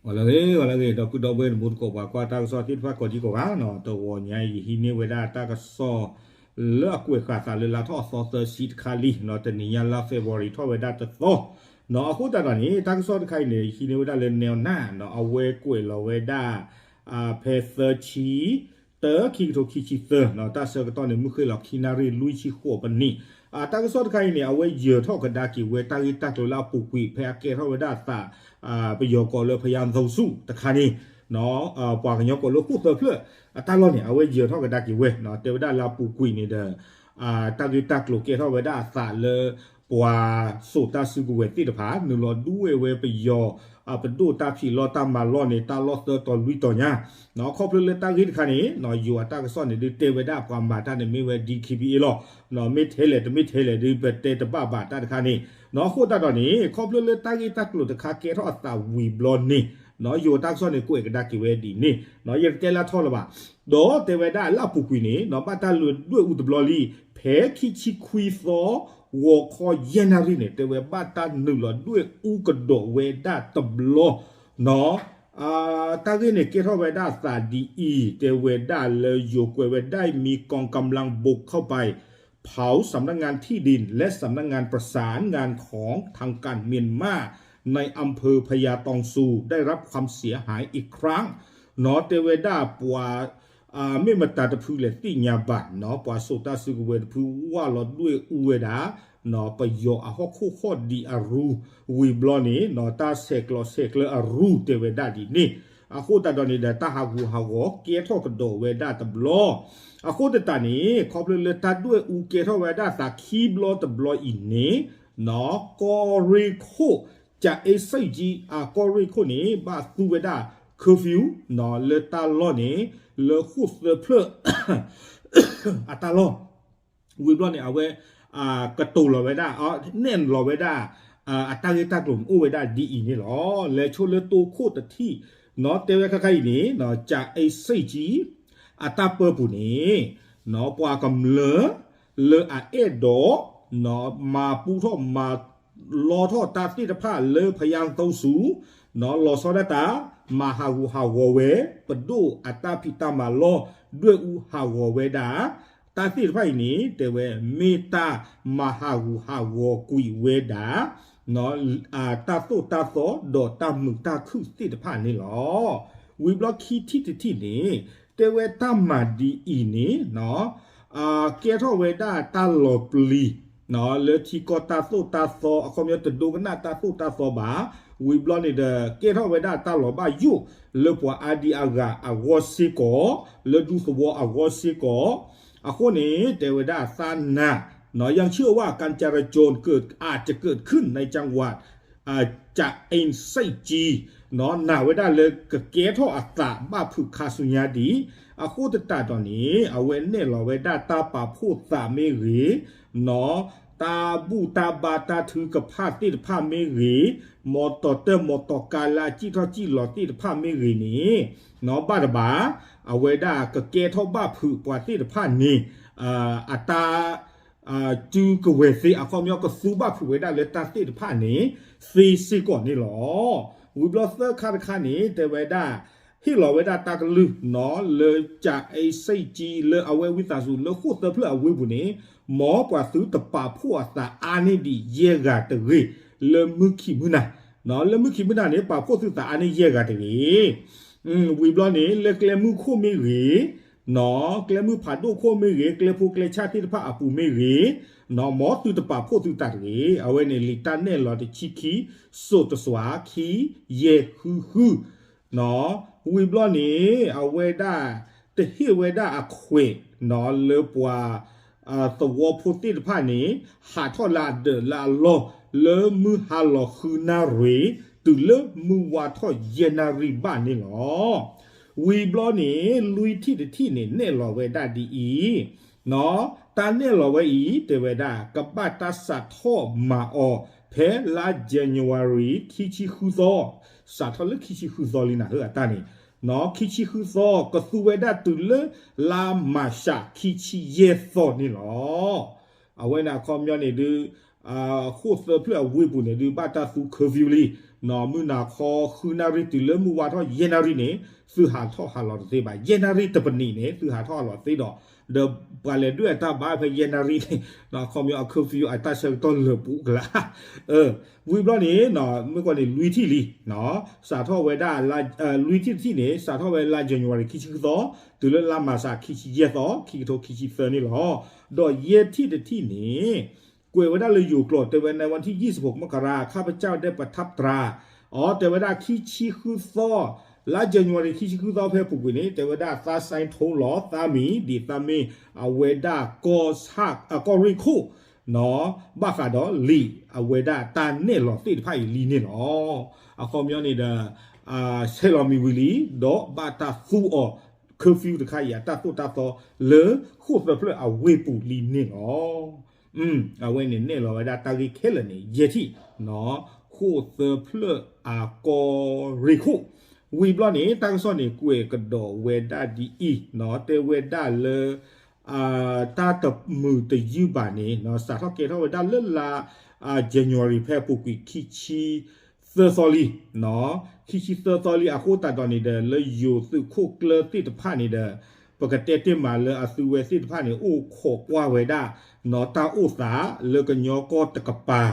ဂီၤလၢအဂ့ၤ ဂီၤလၢအဂ့ၤ ဒီပုၢ်ဒီဝဲၢ်တံၤသကိး ပှၤကွၢ်တၢ်ကစီၣ်သ့ၣ်တဖၣ်ကိးဒံကိးဂၤနီၤ, တဂီၤညါအံၤ ယဟံးန့ၢ်ဝဲဒၣ်တၢ်ကစီၣ် လၢအကွဲးဃာ်သးလၢလါထီၣ်အသီသၢဆံတခါလံနီၤ, တနံၤညါလါ February ထီၣ်ဝဲဒၣ်တသီနီၤ, အဃိသတးဒီးန့ၣ် တၢ်ကစီၣ်တခါအံၤန့ၣ် ယဟံးန့ၢ်ဝဲဒၣ်လၢ Newsnet နီၤ, အဝဲကွဲးလီၤဝဲဒၣ် ဖဲသၢဆံ တၢ ခံကထိခံဆံသၢနီၤ, တၢ်ဆၢကတီၢ်န့ၣ် မုၢ်ဃ့ၢ်လီၤခံနၣ်ရံၣ်လွံၢ်ဆံဃိးပနံး, တၢ်ကစီၣ်တခါအံၤန့ၣ် အဝဲယၢၤထီၣ်ကဒါက့ၤဝဲတၢ်ဂ့ၢ်တၢ်ကျိၤလၢအပူၤကွံာ် ဖဲအကဲထီၣ်ဝဲဒၣ်အသး ပယီၤကိးလၢ ဘုရားသုံးဆူ တခါန့ၣ် ပှၤကညီကိးလၢဃိၣ်သၢဖျၢၣ်အတၢ်လီၢ်န့ၣ် အဝဲယၢၤထီၣ်ကဒါက့ၤဝဲနီၤ, တဲဝဲဒၣ်လၢအပူၤကွံာ်န့ၣ်ဒီး တၢ်ဂ့ၢ်တၢ်ကျိၤကဲထီၣ်ဝဲဒၣ်အသးလၢ ပှၤစိာ်တၢ်စုကဝဲၤသ့ၣ်တဖၣ် နုာ်လီၤဒွဲၣ်ဝဲပယီၤ ပဒိၣ်တၢ်ဖံးလီၢ်တၢ်မၤလီၢ်န့ၣ် တၢ်လီၢ်သၢတီၤလွံၢ်တီၤညါနီၤ, ခီဖျိလၢတၢ်ဂ့ၢ်တခါန့ၣ်နီၤ, ယိၤအတၢ်ကစီၣ်န့ၣ် ဒုးတဲဝဲဒၣ်ပှၤမၤတၢ်န့ၣ်မ့ၢ်ဝဲ D K B A လီၤ, မ့ၢ်ထဲလဲၣ်တမ့ၢ်ထဲလဲၣ်ဒုး ပတဲတဘၣ်ဘၣ်တၢ်တခါန့ၣ်နီၤ, အဃိသတးဒီးန့ၣ် ခီဖျိလၢတၢ်ဂ့ၢ်တၢ်ကျိၤတခါကဲထီၣ်အသးဝံၤဘျီန့ၣ်နီၤ, ယိၤအတၢ်ကစီၣ်န့ၣ် ကွဲးကဒါက့ၤဝဲဒ်အံၤန့ၣ်နီၤ, ယတတဲလၢထီလၢၤဘၣ် ဒီးတဲဝဲဒၣ်လၢအပူၤကွံာ်န့ၣ်နီၤ, ဘၣ်တၢ်လဲၤဒွဲၣ်အူတဘျီလံ, ဖဲခံဆံခွံသီ ဂီၤခီယဲၢ်နၣ်ရံၣ်န့ၣ် တဲဝဲဘၣ်တၢ်နုာ်လီၤဒွဲၣ်အူကဒီးဝဲဒၣ်တဘျီနီၤ, တၢ်ဂ့ၢ်န့ၣ်ကဲထီၣ်ဝဲဒၣ်အသးဒ်အံၤ, တဲဝဲဒၣ်လၢယိၤကွဲးဝဲဒၣ် มีกองกำลังบุกเข้าไปเผาสำนักงานที่ดินและสำนักงานประสานงานของทางการเมียนมาในอำเภอพญาตองซู ได้รับความเสียหายอีกครั้งနီၤ, တဲဝဲဒၣ်ပှၤ မ့ၢ်မတၤတဖုလဲၣ်သ့ၣ်ညါဘၣ်နီၤ, ပှၤစိာ်တၢ်စုကဝဲၤတဖုဝၢ်လီၤဒွဲၣ်အူဝဲဒၣ် ပယီၤအဟီၣ်ခိၣ်ဟီၣ်ဒံးအရူ, ဝံၤဘျီန့ၣ်နီၤ, တၢ်ဆဲးကျိးဆဲးကျၢအရူတဲဝဲဒၣ်ဒ်န့ၣ်, အဃိသတးဒီးန့ၣ်ဒီး တၢ်ဟးဂူာ်ဟးဂီၤကဲထီၣ်ကဒီးဝဲဒၣ်တဘျီ, အဃိသတးန့ၣ် ခီဖျိလၢတၢ်ဒွဲၣ်အူကဲထီၣ်ဝဲဒၣ်သးခံဘျီတဘျီအံၤန့ၣ်နီၤ, ကီၢ်ရ့ၣ်ခိၣ် ကၠၤအ့စံၣ်ကၠံ အကီၢ်ရ့ၣ်ခိၣ်န့ၣ် ဘၣ်သူဝဲဒၣ် curfew နီၤ, လၢတၢ်လီၢ်န့ၣ် လၢဃိၣ်သၢဖျၢၣ် အတၢ်လီၢ်, ဝံၤဘျီန့ၣ် အဝဲ ကတိၤလီၤဝဲဒၣ် နဲၣ်လီၤဝဲဒၣ် အတၢ်ဂ့ၢ်တၢ်ကျိၤန့ၣ် အိၣ်ဝဲဒၣ်ဒ်အံၤန့ၣ်လီၤ. လဲၤဆိလၢတိခိၣ်တထံၣ်နီၤ, တဲဝဲခဲခါအံၤန့ၣ် ကၠၤအ့စံၣ်ကၠံ အတၢ်ပၢပူၤန့ၣ် ပှၤကမျၢၢ် လၢအအဲၣ်ဒိး မၤပူထီၣ်မၤလီထီၣ်တၢ်သ့ၣ်တဖၣ်လၢ ဖယါသိဆူ လီၤဆီဒၣ်တၢ် မၤဟးဂူာ်ဟးဂီၤဝဲ ပဒိၣ်အတၢ်ဖံးတၢ်မၤလီၢ် ဒွဲၣ်အူဟးဂီၤဝဲဒၣ် တၢ်သ့ၣ်တဖၣ်အံၤန့ၣ် တဲဝဲ မ့ၢ်တၢ်မၤဟးဂူာ်ဟးဂီၤကွံာ်ဝဲဒၣ် တၢ်သိၣ်တၢ်သီ ဒီးတၢ်မုာ်တၢ်ခုၣ်သ့ၣ်တဖၣ်န့ၣ်လီၤ. ဝံၤဘျီခံထံၣ်တထံၣ်န့ၣ် တဲဝဲတၢ်မၤဒ်အံၤန့ၣ် ကဲထီၣ်ဝဲဒၣ်တၢ်လီၤပျံၤ လၢထံကီၢ်တၢ်သိၣ်တၢ်သီ အခီပညီတဒိကနၣ်တၢ်သိၣ်တၢ်သီဘၣ်. ဝံၤဘျီန့ၣ်ဒီး ကဲထီၣ်ဝဲဒၣ်တၢ်လီၤဘၣ်ယိၣ် လၢပှၤအါဒံအါဂၤအဂီၢ်စ့ၢ်ကီး လၢဒူသဝီအဂီၢ်စ့ၢ်ကီး အဃိန့ၣ် တဲဝဲဒၣ်သးနၤ ยังเชื่อว่าการจราจร เกิด อาจจะเกิดขึ้นในจังหวัด ကၠၤအ့စံၣ်ကၠံ နာ်ဝဲဒၣ်လၢကကဲထီၣ်အသးဘၣ်ဖုးခါဆူညါဒံး အဃိသတးဒီးန့ၣ် အဝဲနဲၣ်လီၤဝဲဒၣ်တၢ်ပာ်ဖှိၣ်သးမ့ၢ်ဂ့ၤ, တၢ်ဘူၣ်တၢ်ဘါတၢ်ထုကဖၣ်သ့ၣ်တဖၣ်မ့ၢ်ဂ့ၤ, မီတီၤတၢၢ်မီတီၤကါလၢအစံၣ်ထီၣ်စံၣ်လီၤသ့ၣ်တဖၣ်မ့ၢ်ဂ့ၤန့ၣ် ဘၣ်တဘၣ် အဝဲဒၣ်ကကဲထီၣ်ဘၣ်ဖုးပှၤသ့ၣ်တဖၣ်န့ၣ် အတၢ် စုကဝဲၤသ့ အခီပညီကသူဘၣ်ဖုးဝဲဒၣ်လၢတၢ်သ့ၣ်တဖၣ်န့ၣ် သ့စ့ၢ်ကီးန့ၣ်လီၤ. ဝံၤဘျီသၢခါတခါန့ၣ် တဲဝဲဒၣ် ဟ့ၣ်လီၤဝဲဒၣ်တၢ်ကလုၢ်နီၤ လၢကၠၤအ့စံၣ်ကၠံ လၢအဝဲဝံသးစူၤလၢဃိၣ်သၢဖျၢၣ်အဝ့ၢ်ပူၤန့ၣ် မ်ပှၤသုတပာ်ဖှိၣ်အသးအါန့ၢ်ဒံးယဲၢ်ဂၤတဂ့ၤ လၢမုၢ်ခံမုၢ်နၤ လၢမုၢ်ခံမုၢ်နၤန့ၣ် ပာ်ဖှိၣ်သုသးအါန့ၢ်ယဲၢ်ဂၤတဂ့ၤ ဝံၤဘျီန့ၣ် လၢကျဲမုၢ်ခိၣ်မ့ၢ်ဂ့ၤ, ကျဲမုၢ်ဖးဒိၣ်ခိၣ်မ့ၢ်ဂ့ၤ, ကျဲဖိကျဲဆၣ်သ့ၣ်တဖၣ်အပူၤမ့ၢ်ဂ့ၤ, မ်သုတပာ်ဖှိၣ်သုသးတဂ့ၤ. အဝဲန့ၣ်လံာ်တၢ်နဲၣ်လီၤတဆံခံ စိာ်တစွၤ ခံ ယဲၢ် ဃု ဃု ဝံၤဘျီန့ၣ် အဝဲဒၣ် တဟ့ၣ်ဝဲဒၣ်အခွဲး လၢပှၤ သဝီဖိသ့ၣ်တဖၣ်န့ၣ် ဟးထီၣ်လၢအဒၢးလၢအလီၢ် လၢမုၢ်ဟါလီၤဃုနၣ်ရံၣ် တုၤလၢမုၢ်ဝါထီၣ်ယဲၢ်နၣ်ရံၣ်ဘၣ်န့ၣ်လီၤ. ဝံၤဘျီန့ၣ် လွံၢ်ထံၣ်တထံၣ်န့ၣ် နဲၣ်လီၤဝဲဒၣ်ဒ်အံၤ, တၢ်နဲၣ်လီၤဝဲအံၤ တဲဝဲဒၣ် ကဘၣ်တၢ်စးထီၣ်မၤအီၤ ဖဲလါ January ခံဆံဃုသီ, စးထီၣ်လၢခံဆံဃုသီလံနၤဧၢ အတၢ်န့ၣ် ခံဆံဃုသီ ကသူဝဲဒၣ်တုၤလၢလါမၤၡး ခံဆံယဲၢ်သီန့ၣ်လီၤ. အဝဲန့ၣ်အခီပညီန့ၣ်ဒုး ဃိၣ်သၢဖျၢၣ်အဝ့ၢ်ပူၤန့ၣ် ဒုးဘၣ်တၢ်သူ curfew လံ, မုၢ်နၤခီဃုနၣ်ရံၣ်တုၤလၢမုၢ်ဝါထီၣ်ယဲၢ်နၣ်ရံၣ်န့ၣ် သုဟးထီၣ်ဟးလီၤတသ့ဘၣ်, ယဲၢ်နၣ်ရံၣ်တပနံးန့ၣ် သုဟးထီၣ်ဟးလီၤသ့ဒီး, ဒီးပှၤလဲၤဒွဲၣ်အတၢ်ဘါဖဲယဲၢ်နၣ်ရံၣ်န့ၣ် အခီပညီအ curfew အတၢ်ဆၢကတီၢ်လၢာ်ပူၤကလာ် ဝံၤဘျီန့ၣ် မ့ၢ်ကွၢ်န့ၣ် လွံၢ်ထံၣ်လံ, စးထီၣ်ဝဲဒၣ် လွံၢ်ထံၣ်တထံၣ်န့ၣ် စးထီၣ်ဝဲလါ January ခံဆံဃုသီ တုၤလၢလါမၢ်ၡး ခံဆံယဲၢ်သီ ခံကထိခံဆံသၢန့ၣ်လီၤ. ဒီးယဲၢ်ထံၣ်တထံၣ်န့ၣ် ကွဲးဝဲဒၣ်လၢယိၤကျိာ် တဲဝဲ ในวันที่ยี่สิบหกมกรา ข้าพเจ้าได้ประทับตรา အီ တဲဝဲဒၣ်ခံဆံဃုသီ လါ January ခံဆံဃုသီဖဲအပူၤကွံာ်န့ၣ် တဲဝဲဒၣ် သးစဲထိလီၤသးမံၤ ဒ်သိးမ့ၢ်အဝဲဒၣ် ကီၢ်ရ့ၣ်ခိၣ် ဘၣ်ဃးဒီးလံာ်အဝဲဒၣ်တၢ်နဲၣ်လီၤသ့ၣ်တဖၣ်အံၤလံန့ၣ်လီၤ. အခီပညီန့ၣ်ဒီး ဆဲးလီၤမံၤဝံၤလံ ဒီးဘၣ်တၢ်သူအီၤ curfew တခါအံၤ အတၢ်သိၣ်တၢ်သီလၢဃိၣ်သၢဖျၢၣ်အဝ့ၢ်ပူၤလံန့ၣ်လီၤ. အဝဲန့ၣ်နဲၣ်လီၤဝဲဒၣ်တၢ်ဂ့ၢ်ခဲလၢာ်န့ၣ် ယဲၢ်ထံၣ် ဃိၣ်သၢဖျၢၣ်အကီၢ်ရ့ၣ်ခိၣ် ဝံၤဘျီန့ၣ် တၢ်ကစီၣ်န့ၣ် ကွဲးကဒီးဝဲဒၣ်ဒ်အံၤ တဲဝဲဒၣ်လၢ တၢ်တမုာ်တယုၢ်ဘၣ်န့ၣ် စးထီၣ်ကဲထီၣ်ဝဲဒၣ်လၢလါ January ဖဲအပူၤကွံာ်ခံဆံသၢသီလံ, ခံဆံသၢသီလံ အဃိသတးဒီးန့ၣ်ဒီး လၢယိၤသုးခိၣ်ကျၢၢ်သ့ၣ်တဖၣ်န့ၣ်ဒီး ပကတဲတ့ၢ်မးလၢအသုဝဲသ့ၣ်တဖၣ်န့ၣ် အိၣ်ခိးကွၢ်ဝဲဒၣ် တၢ်အိၣ်သးလၢကညီကီၢ်တကပၤ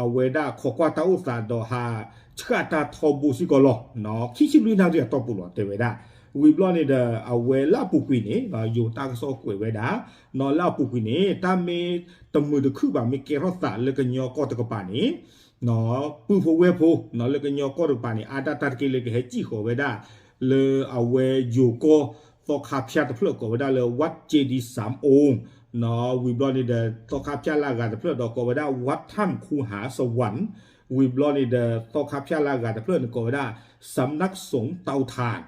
အဝဲဒၣ်ခိးကွၢ်တၢ်အိၣ်သးဒီးဟးဆှၣ်တၢ်ထီဘိစ့ၢ်ကီးလီၤ. ခံဆံလွံၢ်နၣ်ရံၣ်အတီၢ်ပူၤလီၤ တဲဝဲဒၣ်. ဝံၤဘျီန့ၣ်ဒီး အဝဲလၢအပူၤကွံာ်န့ၣ် ယိၤတၢ်ကစီၣ်ကွဲးဝဲဒၣ် လၢအပူၤကွံာ်န့ၣ် တၢ်မ့ၢ်တမုာ်တခုၣ်ဘၣ် မ့ၢ်ကဲထီၣ်သးလၢကညီကီၢ်တကပၤန့ၣ် ပုၢ်ဖိဝဲၢ်ဖိ လၢကညီကီၢ်တကပၤန့ၣ် အါဒၣ်တၢ်တက့ၢ်လၢကဟဲစံၣ်ဃီၤဝဲဒၣ် လၢအဝဲယိၤကီၢ်သီခါဖၠၣ်တဖျၢၣ်ကိးဝဲဒၣ်လၢ ဝးကၠ့ဒံစၣ်အိၣ် ဝံၤဘျီန့ၣ်ဒီး သီခါဖၠၣ်လၢအဂၤတဖျၢၣ်ဒီးကိးဝဲဒၣ် ဝးထၣ်ခူဟၣ်စဝၣ် ဝံၤဘျီန့ၣ်ဒီး သီခါဖၠၣ်လၢအဂၤတဖျၢၣ်န့ၣ် ကိးဝဲဒၣ် စမ်နၢၣ်စိၣ်တၢ်ထၣ်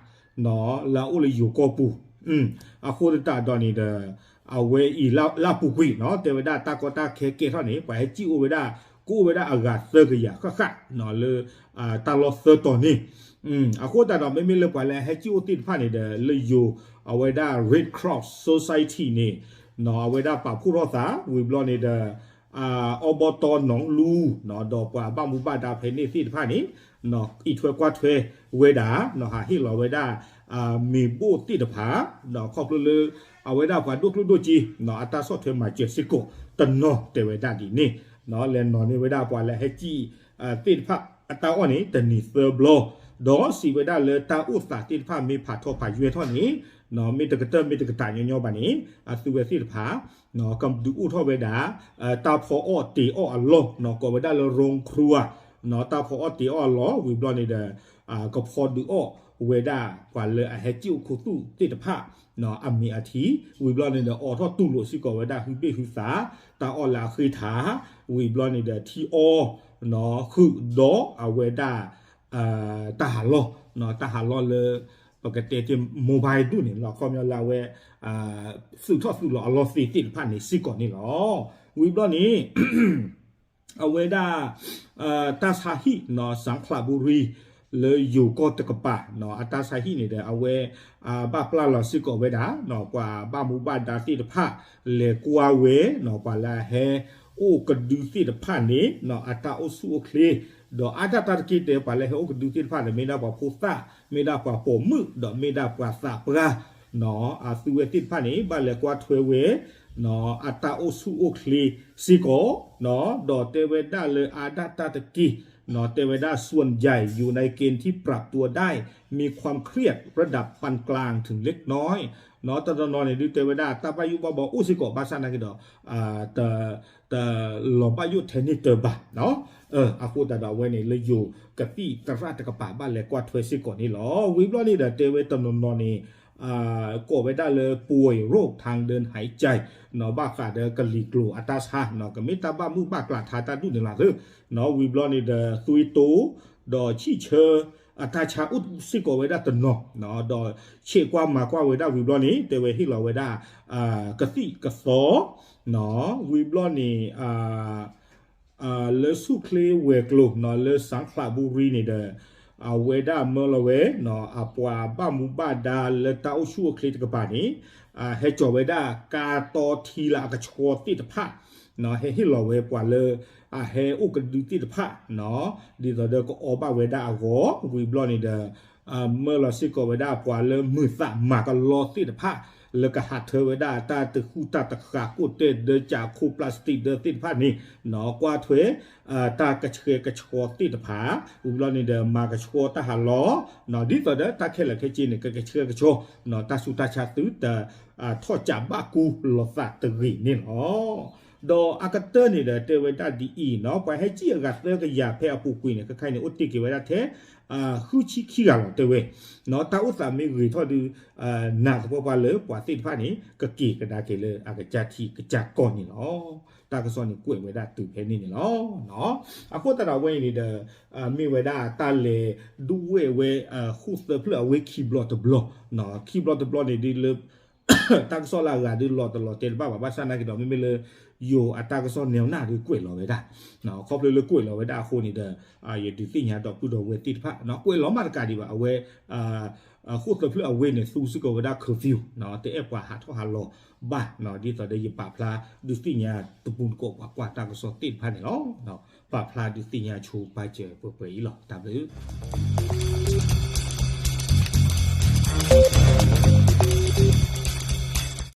လၢအအိၣ်လၢယိၤကီၢ်ပူၤ အဃိသတးဒီးန့ၣ်ဒီး အဝဲအံၤလၢအပူၤကွံာ် တဲဝဲဒၣ်တၢ်ကီတၢ်ခဲကဲထီၣ်န့ၣ် ပှၤဟဲစံၣ်အိၣ်ဝဲဒၣ် ကအိၣ်ဝဲဒၣ်အဂၤသၢကယၤဃၣ်ဃၣ် လၢ တၢ်လီၢ်သၢတီၤန့ၣ် အဃိသတးဒီး မ့မ့ၢ်လၢပှၤလၢအဟဲစံၣ်အိၣ်သ့ၣ်တဖၣ်န့ၣ်ဒီး လၢယိၤ အဝဲဒၣ် Red Cross Society န့ၣ် အဝဲဒၣ်ပာ်ဖှိၣ်ထီၣ်သး ဝံၤဘျီန့ၣ်ဒီး အဘီတီၢ်နီၣ်လူ ဒီးပှၤဘၣ်မူဘၣ်ဒါဖဲန့ၣ်သ့ၣ်တဖၣ်န့ၣ် အံးထွဲကွၢ်ထွဲဝဲဒၣ် ဟးဟ့ၣ်လီၤဝဲဒၣ် မ့ၤဘိၣ်သ့ၣ်တဖၣ် ဒီးခီဖျိလၢ အဝဲဒၣ်ပှၤဒိၣ်ကျိၣ်ဒိၣ်စ့ အတၢ်ဆီၣ်ထွဲမၤစၢၤစ့ၢ်ကီးတနီၤ တဲဝဲဒၣ်ဒ်န့ၣ် လဲၤနီၤန့ၢ်ဝဲဒၣ်ပှၤလၢအဟဲစံၣ်သ့ၣ်တဖၣ်အတၢ်အီၣ်န့ၣ် တနံၤသၢဘျီ ဒီးစံးဝဲဒၣ်လၢတၢ်အိၣ်သးသ့ၣ်တဖၣ်မ့ၢ်ဖးထီဖးယွဲထီၣ်န့ၣ် မ့ၢ်တကတၢၢ်မ့ၢ်တကတၢၢ်ညီညီဘၣ်န့ၣ် အသုဝဲသ့ၣ်တဖၣ် ကဒုးအိၣ်ထီၣ်ဝဲဒၣ် တၢ်ဖီအီၣ်တ့ၤအီၣ်အလီၢ် ကိးဝဲဒၣ်လၢ ရိၣ်ခရူဝါ တၢ်ဖီအီၣ်တ့ၤအီၣ်အလီၢ် ဝံၤဘျီန့ၣ်ဒီး ကဖီဒုးအီၣ်ဝဲဒၣ် ပှၤလၢအဟဲစံၣ်အိၣ်ခူသူၣ်သ့ၣ်တဖၣ် အမ့ၢ်အထံ ဝံၤဘျီန့ၣ်ဒီး အိးထီၣ်တူၢ်လိာ်စ့ၢ်ကီးဝဲဒၣ် ဟုဘ့ၣ်ဟုသး တၢ်အီၣ်လၢအဃ့ထၢ ဝံၤဘျီန့ၣ်ဒီး ထံအီၣ် ဃုာ်ဒီးအဝဲဒၣ် တၢ်ဟးလီၢ် တၢ်ဟးလီၢ်လၢ ပကတဲတ့ၢ် mobile ဒူၣ်န့ၣ်လီၤ ခီပညီလၢအဝဲ သုးထီၣ်သုးလီၤအလီၢ်သ့ၣ်သ့ၣ်တဖၣ်န့ၣ်စ့ၢ်ကီးန့ၣ်လီၤ. ဝံၤဘျီန့ၣ် အဝဲဒၣ် တၢ်ဆါဟံၣ် စၣ်ခလးဘူရံ လၢယိၤကီၢ်တကပၤ အတၢ်ဆါဟံၣ်န့ၣ်ဒီး အဝဲ ဘၣ်ပျၢ်လီၤစ့ၢ်ကီးဝဲဒၣ် ပှၤဘၣ်မူဘၣ်ဒါသ့ၣ်တဖၣ် လဲၤကွၢ်ဝဲ ပှၤလၢအဟဲအိၣ်ကဒုသ့ၣ်တဖၣ်န့ၣ် အတၢ်အိၣ်ဆူၣ်အိၣ်ချ့ ဒီးအါဒၣ်တၢ်တက့ၢ်တဲ ပှၤလၢဟဲအိၣ်ကဒုသ့ၣ်တဖၣ်န့ၣ် မ့ၢ်ဒၣ်ပှၤဖိသၣ် မ့ၢ်ဒၣ်ပှၤပိာ်မုၣ် ဒီးမ့ၢ်ဒၣ်ပှၤသးပှၢ် အသုဝဲသ့ၣ်တဖၣ်န့ၣ် ဘၣ်လဲၤကွၢ်ထွဲဝဲ အတၢ်အိၣ်ဆူၣ်အိၣ်ချ့စ့ၢ်ကီး ဒီးတဲဝဲဒၣ်လၢအါဒၣ်တၢ်တက့ၢ် တဲဝဲဒၣ် ส่วนใหญ่อยู่ในเกณฑ์ที่ปรับตัวได้ มีความเครียดระดับปานกลางถึงเล็กน้อย တနီၤနီၤန့ၣ်ဒုးတဲဝဲဒၣ် တၢ်ဘၣ်ယိၣ်ဘၣ်ဘီအိၣ်စ့ၢ်ကီး ဘၣ်ဆၣ်နာ်က့ဒီး တလီၤဘၣ်ယိၣ်ထဲန့ၣ်တၢ်ဘၣ် အဃိသတးဒီးအဝဲန့ၣ် လၢယိၤကသံၣ်သရၣ်တကပၤ ဘၣ်လဲၤကွၢ်ထွဲစ့ၢ်ကီးန့ၣ်လီၤ. ဝံၤဘျီန့ၣ်ဒီး တဲဝဲတနီၤနီၤန့ၣ် ကိးဝဲဒၣ်လၢ ป่วยโรคทางเดินหายใจ ဘၣ်ဃးဒီးကလံၤကျိၤအတၢ်ဆါ ကမ့ၢ်တၢ်ဘၣ်မုၢ်ဘၣ်ကျးထါတၢ်ဒူၣ်န့ၣ်လီၤသၢ ဝံၤဘျီန့ၣ်ဒီး သွေးတိုး ဒီးဆံၣ်ဆၢ အတၢ်ဆါအိၣ်စ့ၢ်ကီးဝဲဒၣ်တနီၤ ဒီးဆဲးကွၢ်မၤကွၢ်ဝဲဒၣ်ဝံၤဘျီန့ၣ် တဲဝဲဟ့ၣ်လီၤဝဲဒၣ် ကသံၣ်ကသီ ဝံၤဘျီန့ၣ် လၢဆူၣ်ချ့ဝဲၤကျိၤ လၢစၣ်ခလးဘူရံန့ၣ်ဒီး အဝဲဒၣ်မၢလီၤဝဲ အပှၤဘၣ်မူဘၣ်ဒါလၢတၢ်အိၣ်ဆူၣ်အိၣ်ချ့တကပၤန့ၣ် ဟဲစိာ်ဝဲဒၣ်ကါတီထံလၢအကဆှီသ့ၣ်တဖၣ် ဟဲဟ့ၣ်လီၤဝဲပှၤလၢ အဟဲအိၣ်ကဒုသ့ၣ်တဖၣ် ဒ်သိးဒီးကအီဘၣ်ဝဲဒၣ်အဂီၢ် ဝံၤဘျီန့ၣ်ဒီး မၢလီၤစ့ၢ်ကီးဝဲဒၣ်ပှၤလၢမုာ်သးမၤကလီသ့ၣ်တဖၣ် လၢကဟးထၢဝဲဒၣ်တၢ်တဃူတၢ်တဃာ်ကိၣ်တဲၣ်ဒၢကးခိၣ် plastic ဒၢသ့ၣ်တဖၣ်န့ၣ် ကွၢ်ထွဲ တၢ်ကဆှဲကဆှီသ့ၣ်တဖၣ် ဝံၤဘျီန့ၣ်ဒီး မၤကဆှီတၢ်ဟးလီၤ ဒ်သိးဒီးတၢ်ခဲလၢာ်ခဲဆ့န့ၣ် ကကဆှဲကဆှီ တၢ်ဆူးတၢ်ဆါသုတ ထီၣ်ကးဘၣ်ကူလီၤသးတဂ့ၤန့ၣ်လီၤ. ဒီးအကတၢၢ်န့ၣ်ဒီးတဲဝဲဒၣ်ဒ်အံၤနီၤ ပှၤဟဲစံၣ်အဂၤသၢကယၤဖဲအပူၤကွံာ်န့ၣ် ခဲခါအံၤန့ၣ် အိၣ်တ့ၢ်က့ၤဝဲဒၣ်ထဲ ဃုဆံခံဂၤလီၤတဲဝဲ တၢ်အိၣ်သးမ့ၢ်ဂ့ၤထီၣ်ဒုး နာ်သပှၢ်ပှၢ်လၢပှၤသ့ၣ်တဖၣ်န့ၣ် ကက့ၤကဒါက့ၤလၢအကစၢ်ထံကစၢ်ကီၢ်န့ၣ်လီၤ. တၢ်ကစီၣ်န့ၣ်ကွဲးဝဲဒၣ်တုၤဖဲန့ၣ်န့ၣ်လီၤ. အဃိသတးဒီးအဝဲအံၤန့ၣ်ဒီး မ့ၢ်ဝဲဒၣ်တၢ်လဲၤဒုးဝဲၢ်ဝဲ ဃိၣ်သၢဖျၢၣ်အဝ့ခံဘျီတဘျီ ခံဘျီတဘျီန့ၣ်ဒ်လၢ တၢ်ကစီၣ်လၢအဂၤဒ်လီၤတလီၤတဲာ်တဘၣ်ဘၣ် ဘၣ်ဆၣ်နာ်က့ၤဒီး မ့မ့ၢ်လၢ ယိၤအတၢ်ကစီၣ်နဲဝ်နၢ်ဒ်ကွဲးလီၤဝဲဒၣ် ခီဖျိလၢကွဲးလီၤဝဲဒၣ်အဃိန့ၣ်ဒီး ယဒုးသ့ၣ်ညါဒီပုၢ်ဒီဝဲၢ်သ့ၣ်တဖၣ် ကွဲးလီၤမးတကးဒံးဘၣ် အဝဲ ဃိၣ်သၢဖျၢၣ်အဝ့န့ၣ် သူစ့ၢ်ကီးဝဲဒၣ် curfew တအဲၣ်ပှၤဟးထီၣ်ဟးလီၤဘၣ် ဒ်သိးဒီးယပာ်ဖျါဒုးသ့ၣ်ညါတပူၤတကိးပှၤကွၢ်တၢ်ကစီၣ်သ့ၣ်တဖၣ်န့ၣ်လီၤ. ပာ်ဖျါဒုးသ့ၣ်ညါဆိပာ်စၢၤပှဲၤပှဲၤအံၤလီၤ. တၢ်ဘျုး